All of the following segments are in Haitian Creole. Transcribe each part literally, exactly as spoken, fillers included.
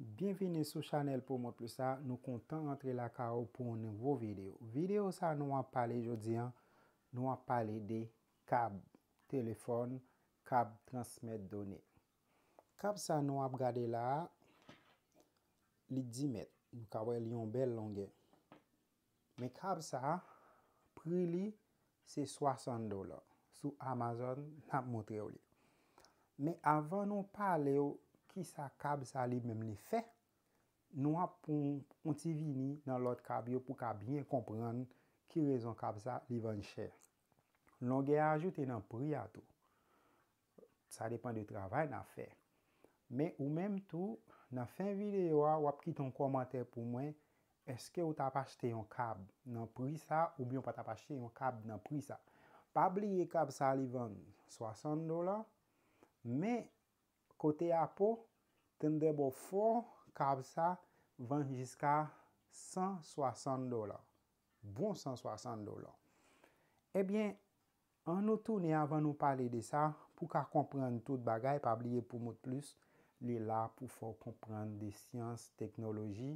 Byenvini sou chanèl Promote Plus la, nou kontan rantre lakay ou pou yon nouvo videyo. Videyo sa nou ap pale jodi a, nou ap pale de kab telefòn, kab transmèt done. Kab sa nou ap gade la a, li dis mèt. Nou ka wè li yon bèl longè. Men kab sa a, pri li se swasant dola. Sou Amazon, n ap montre w li. Men avan nou pale w kisa kab sa li menm li fè, nou ap pran yon ti vini nan lòt kab yo pou ka byen konprann ki rezon kab sa li vann chè. Longè a ajoute nan pri a tou. Sa depann de travay n ap fè. Men ou menm tou, nan fen videyo a, w ap kite yon kòmantè pou mwen, èske ou t ap achte yon kab nan pri sa oubyen ou pa t ap achte yon kab nan pri sa? Pa bliye kab sa li vann swasant dola, men kote apo, Thunderbolt four, kab sa vann jiska san swasant dola. Bon san swasant dola. Ebyen, ann nou tounen avan nou pale de sa, pou ka konprann tout bagay, pa bliye Promote Plus, li la pou fè w konprann de syans, teknoloji,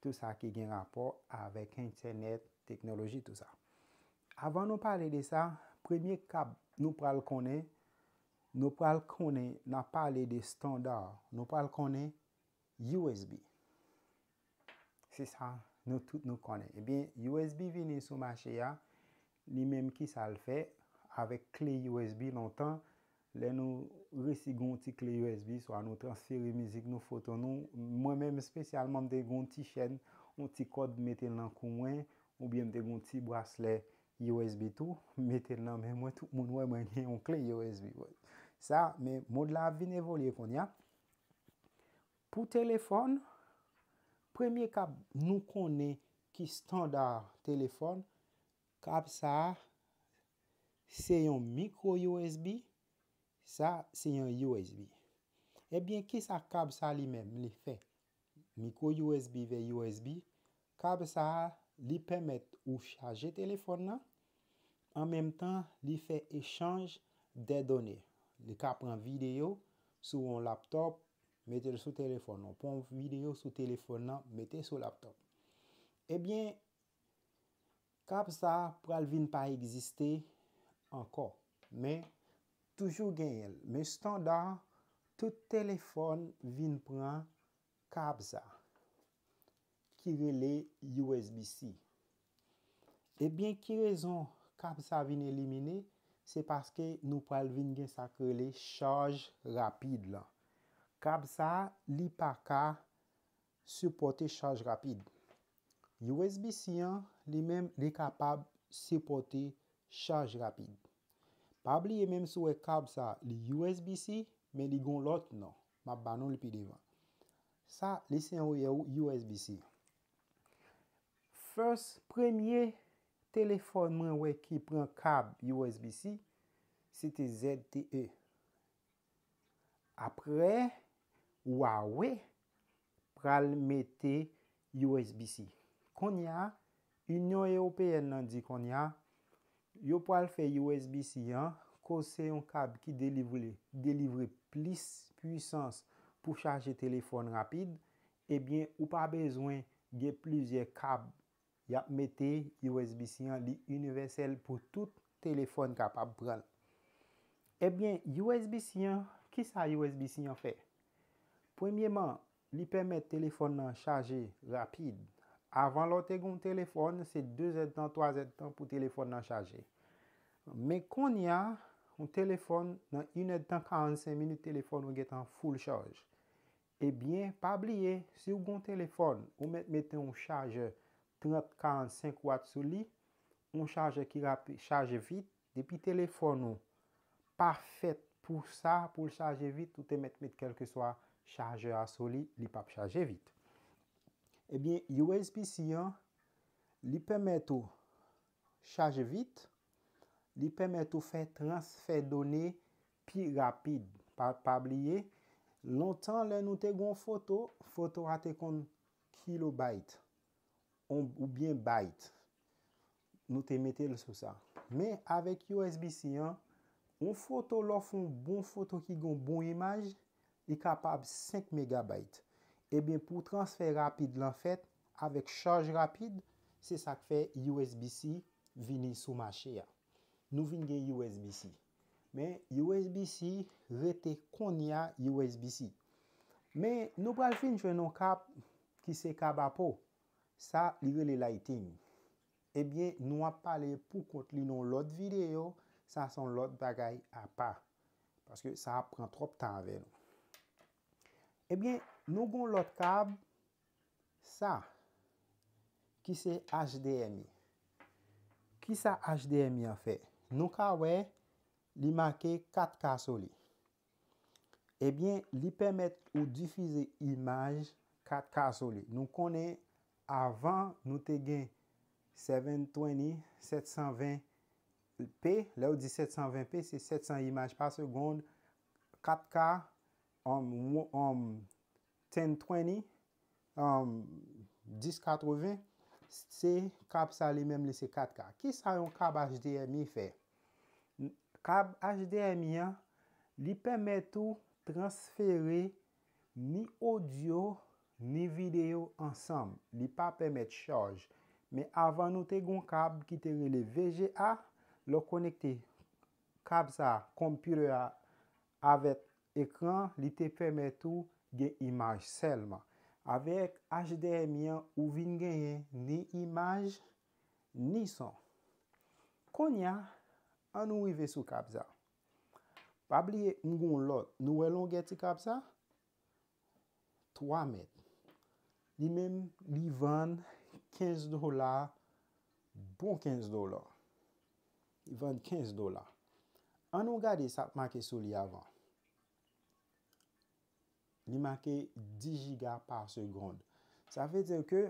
tout sa ki gen rapò avèk entènèt, teknoloji, tout sa. Avan nou pale de sa, premye kab nou pral konnen, nou pral konnen, n ap pale de estanda, nou pral konnen U S B. Se sa nou tout nou konnen. Ebyen, U S B vini sou mache a, li menm kisa l fè avèk kle U S B lontan, lè nou resi gen yon ti kle U S B, swa nou transfere mizik nou, foto nou, mwen menm espesyalman m te gen yon ti chèn, yon ti kòd m mete l nan kou mwen, oubyen m te gen yon ti braslè U S B tou, m mete l nan men mwen, tout moun wè mwen gen yon kle U S B. Sa, men mond la ap vin evolye kounye a. Pou telefòn, premye kab nou konnen ki estanda telefòn, kab sa a se yon mikwo U S B, sa se yon U S B. Ebyen, kisa kab sa li menm li fè? Mikwo U S B vè U S B, kab sa a li pèmèt ou chaje telefòn nan, an menm tan li fè echanj de done. Li ka pran videyo sou yon laptòp, mete l sou telefòn nan. Pran yon videyo sou telefòn nan, mete sou laptòp. Ebyen, kab sa pral vin pa egziste ankò. Men, toujou genyen l. Men estanda, tout telefòn vin pran kab sa, ki rele U S B C. Ebyen, ki rezon kab sa vin elimine? Se paske nou pral vin gen sa k rele chaj rapid lan. Kab sa, li pa ka sipòte chaj rapid. U S B C an, li menm, li kapab sipòte chaj rapid. Pa bliye, menm si w wè kab sa, li U S B C, men li gon lòt non. M ap ba nou li pi devan. Sa, li se yon U S B C. First, premye telefòn mwen wè ki pran kab U S B C, se te Z T E. Apre, Huawei pral mete U S B C. Kounye a, Inyon Ewopeyèn nan di kounye a, yo pral fè U S B C an, koz se yon kab ki delivre, delivre plis pwisans pou chaje telefòn rapid, ebyen, ou pa bezwen gen plizyè kab y ap mete U S B C an, li inivèsèl pou tout telefòn kapab pran l. Ebyen, U S B C an, kisa U S B C an fè? Premyeman, li pèmèt telefòn nan chaje rapid. Avan lè w te gen yon telefòn, se de zèdtan, twa zèdtan pou telefòn nan chaje. Men kounye a, yon telefòn, nan inèdtan, karannsenk minit, telefòn ou gentan full chaj. Ebyen, pa bliye, si w gen yon telefòn, ou mèt mete yon chajè trant, karannsenk wat sou li, yon chajè ki rapi-, chaje vit, depi telefòn ou pa fèt pou sa, pou l chaje vit, ou te mèt met kèlkeswa chajè a sou li, li p ap chaje vit. Ebyen, U S B C an, li pèmèt ou chaje vit, li pèmèt ou fè transfè done pi rapid. Pa, pa bliye, lontan lè nou te gen yon foto, foto a te konn kilobayt, on-, oubyen bayt. Nou te mete l sou sa. Men avèk U S B C an, yon foto, lè w fè yon bon foto ki gen yon bon imaj, li kapab senk megabayt. Ebyen, pou transfè rapid lan fèt avèk chaj rapid, se sa k fè U S B C vini sou mache a. Nou vin gen U S B C. Men U S B C rete kounye a U S B C. Men nou pral fin jwenn yon kab ki se kab apo. Sa, li rele Lightning. Ebyen, nou ap pale pou kont li nan yon lòt videyo. Sa se yon lòt bagay apa. Paske sa ap pran twòp tan avè nou. Ebyen, nou gen yon lòt kab, sa, ki se H D M I. Kisa H D M I an fè? Nou ka wè, li make kat K sou li. Ebyen, li pèmèt ou difize imaj kat K sou li. Nou konnen avan, nou te gen seven twenty, sèt san ven P. Lè yo di sèt san ven P, se sèt san imaj pa segonn, kat K, um, wo- um, ten twenty, um, dis katreven, se kab sa li menm li se kat K. Kisa yon kab H D M I fè? N- Kab H D M I an, li pèmèt ou transfere ni odyo, ni videyo ansanm. Li pa pèmèt chaj. Men avan nou te gen yon kab ki te rele V G A, lè w konekte kab sa, computer a, avèk ekran, li te pèmèt ou gen imaj sèlman. Avèk H D M I an, ou vin genyen ni imaj, ni son. Kounye a, ann nou rive sou kab sa. Pa bliye, m gen yon lòt. Nou wè longè ti kab sa? Twa mèt. Li menm, li vann kenz dola, bon kenz dola. Li vann kenz dola. Ann nou gade sa k make sou li avan. Li make dis jiga pa segonn. Sa vle di ke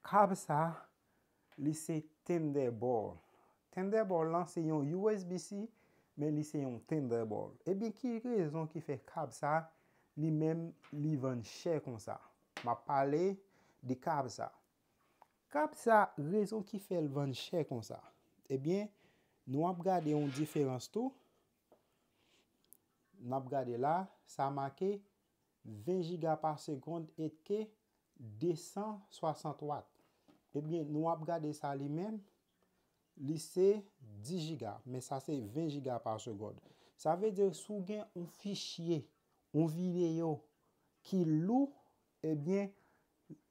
kab sa, li se Thunderbolt. Thunderbolt lan se yon U S B C, men li se yon Thunderbolt. Ebyen, ki rezon ki fè kab sa, li menm, li vann chè konsa? M ap pale de kab sa. Kab sa, rezon ki fè l vann chè konsa? Ebyen, nou ap gade yon diferans tou. N ap gade la, sa make ven jiga pa segonn etke de san swasant wat. Ebyen, nou ap gade sa li menm, li se dis jiga, men sa se ven jiga pa segonn. Sa vle di, si w gen yon fichye, yon videyo ki lou, ebyen,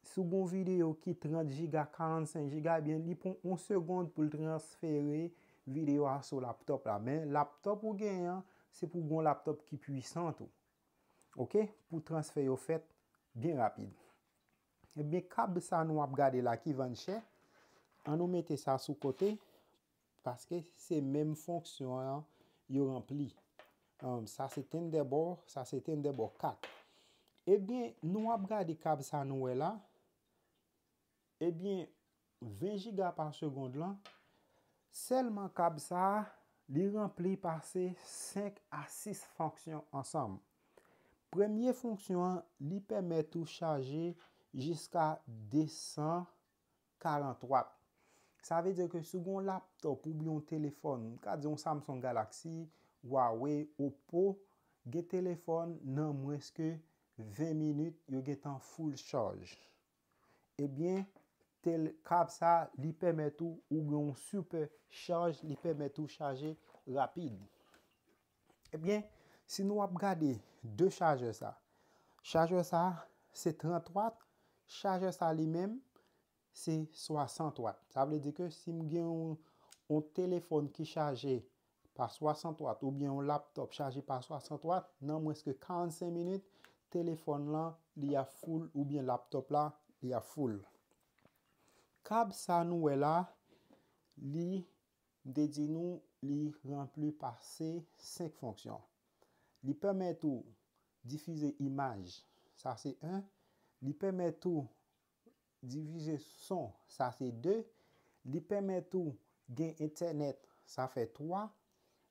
si w gen yon videyo ki trant jiga, karannsenk jiga, ebyen, li pran yon segonn pou l transfere videyo a sou laptop la. Men laptop ou genyen an, se pou w gen yon laptop ki pwisan tou. Oke? Pou transfè yo fèt byen rapid. Ebyen, kab sa nou ap gade la ki vann chè, ann nou mete sa sou kote, paske se menm fonksyon an yo ranpli. Um, sa se Thunderbolt, sa se Thunderbolt kat. Ebyen, nou ap gade kab sa nou wè la. Ebyen, ven jiga pa segonn lan, sèlman kab sa a, li ranpli pase senk a sis fonksyon ansanm. Premye fonksyon an, li pèmèt ou chaje jiska de san karant wat. Sa vle di ke si w gen yon laptop oubyen yon telefòn, m ka di yon Samsung Galaxy, Huawei, Oppo, gen telefòn nan mwens ke ven minit, yo gentan full charge. Ebyen, tel kab sa, li pèmèt ou, ou gen yon super charge, li pèmèt ou chaje rapid. Ebyen, si nou ap gade de chajè sa, chajè sa, se trant wat, chajè sa li menm, se swasant wat. Sa vle di ke si m gen yon, yon telefòn ki chaje pa swasant wat, oubyen yon laptop chaje pa swasant wat, nan mwens ke karannsenk minit, telefòn lan, li a full, oubyen laptop la, li a full. Kab sa nou wè la, li, m te di nou, li ranpli pase senk fonksyon. Li pèmèt ou difize imaj, sa se en. Li pèmèt ou divize son, sa se de. Li pèmèt ou gen entènèt, sa fè twa.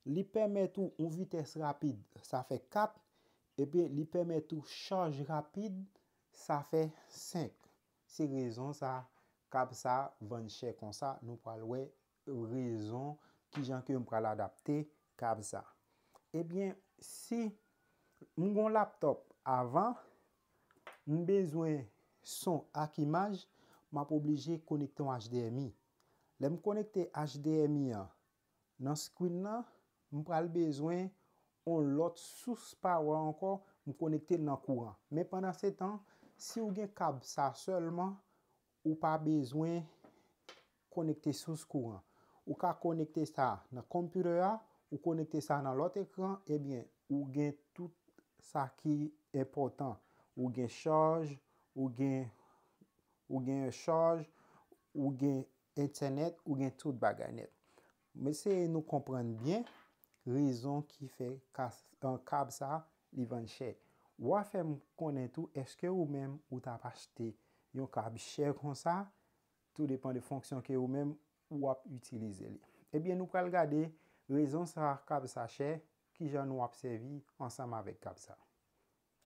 Li pèmèt ou yon vitès rapid, sa fè kat. Epi li pèmèt ou chaj rapid, sa fè senk. Se rezon sa, kab sa vann chè konsa. Nou pral wè rezon kijan ke m pral adapte kab sa. Ebyen, si m gen yon laptop avan, M bezwen son ak imaj, m ap oblije konekte yon H D M I. Lè m konekte H D M I an nan screen nan, m pral bezwen yon lòt sous power ankò, m konekte l nan kouran. Men pandan se tan, si w gen kab sa sèlman, ou pa bezwen konekte sous kouran. Ou ka konekte sa nan computer a, ou konekte sa nan lòt ekran, ebyen, ou gen tout sa ki enpòtan. Ou gen chaj, ou gen, ou gen chaj, ou gen entènèt, ou gen tout bagay nèt. M eseye nou konprann byen rezon ki fè kas-, an, kab sa li vann chè. W a fè m konnen tou, èske ou menm ou t ap achte yon kab chè konsa? Tou depan de fonksyon ke ou menm ou ap itilize li. Ebyen, nou pral gade rezon sa kab sa chè, kijan nou ap sèvi ansanm avèk kab sa.